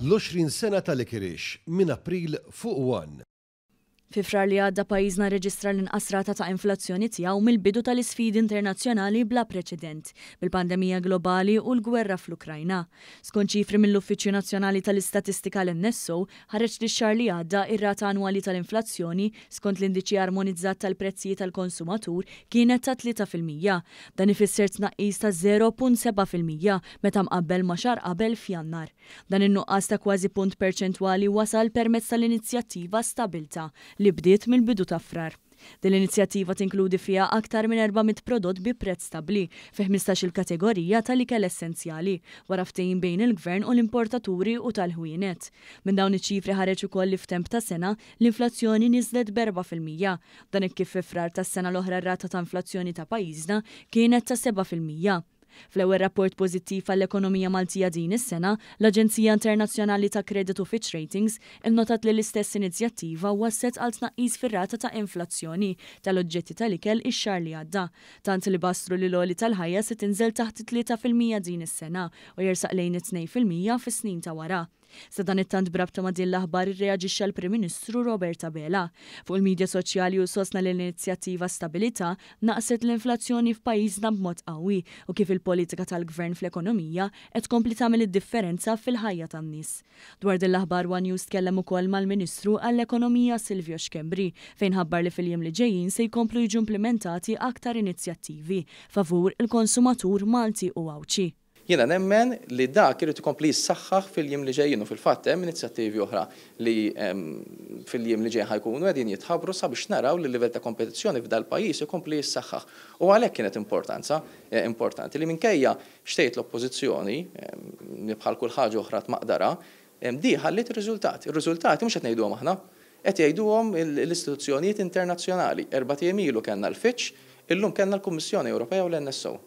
L-20 sena ta' Licorice minn April fuq One. Fi Frar li għadda pajjiżna rreġistra l-inqas rata ta' inflazzjoni tiegħu mill-bidu tal-isfidi internazzjonali bla preċedent, bil-pandemija globali u l-gwerra fl-Ukrajna. Skont ċifri mill-Uffiċċju Nazzjonali tal-Istatistika l-NSO, ħareġ li x-xahar li għadda ir-rata annwali tal-inflazzjoni skont l-Indiċi Armonizzat tal-Prezzijiet għall-Konsumatur kienet ta' 3%. Dan ifisser tnaqqis ta' 0.7% meta mqabbel ma' xahar qabel f'Jannar. Dan in-nuqqas ta' kważi punt perċentwali wasal permezz tal-inizjattiva Stabilta li bdiet mill-bidu ta' Frar. Din l-inizjattiva tinkludi fiha aktar minn 400 prodott bi prezz stabbli fi ħmistax-il kategorija tal-ikel essenzjali, wara ftehim bejn il-Gvern u l-importaturi u tal-ħwienet. Minn dawn iċ-ċifri ħareġ ukoll li f'temp ta' sena, l-inflazzjoni niżlet b'4%. Dan hekk kif fi Frar tas-sena l-oħra r-rata ta' inflazzjoni ta' pajjiżna kienet ta' 7%. Fl-ewwel rapport pożittiv għall-ekonomija Maltija din is-sena, l-aġenzija internazzjonali ta' kreditu Fitch Ratings innotat li l-istess inizjattiva wasslet għal tnaqqis fir-rata ta' inflazzjoni tal-oġġetti tal-ikel ix-xahar li għadda, tant li bassru li l-għoli tal-ħajja se tinżel taħt it-3% din is-sena u jersaq lejn it-2% fis-snin ta' wara. Sadanittant b'rabta ma' din l-aħbar irreaġixxa l-Prim Ministru Robert Abela. Fuq il-midja soċjali hu sostna li l-inizjattiva Stabilità naqqset l-inflazzjoni f'pajjiżna b'mod qawwi u kif il-politika tal-Gvern fl-ekonomija qed tkompli tagħmel id-differenza fil-ħajja tan-nies. Dwar din l-aħbar one News tkellem ukoll mal-Ministru għall-Ekonomija Silvio Schembri fejn ħabbar li fil-jiem li ġejjin se jkomplu jiġu implimentati aktar inizjattivi favur il-konsumatur Malti u Għawdxi. Jiena nemmen li dak irid ikompli jissaħħaħ fil-jiem li ġejjin u fil-fatt hemm inizjattivi oħra li fil-jiem li ġejjin ħa jkunu qegħdin jitħabbru sabiex naraw li l-livell ta' kompetizzjoni f'dal-pajjiż ikompli jissaħħaħ. U għalhekk kienet importanza importanti li minkejja x'tgħid l-Oppożizzjoni, li bħal kull ħaġa oħra tmaqdarha, di ħalliet ir-riżultati. Ir-riżultati mhux qed ngħiduhom aħna, qed jgħiduhom l-istituzzjonijiet internazzjonali. Erbat ijiem ilu kellna l-Fitch, illum kellna l-Kummissjoni Ewropea u l-NSO.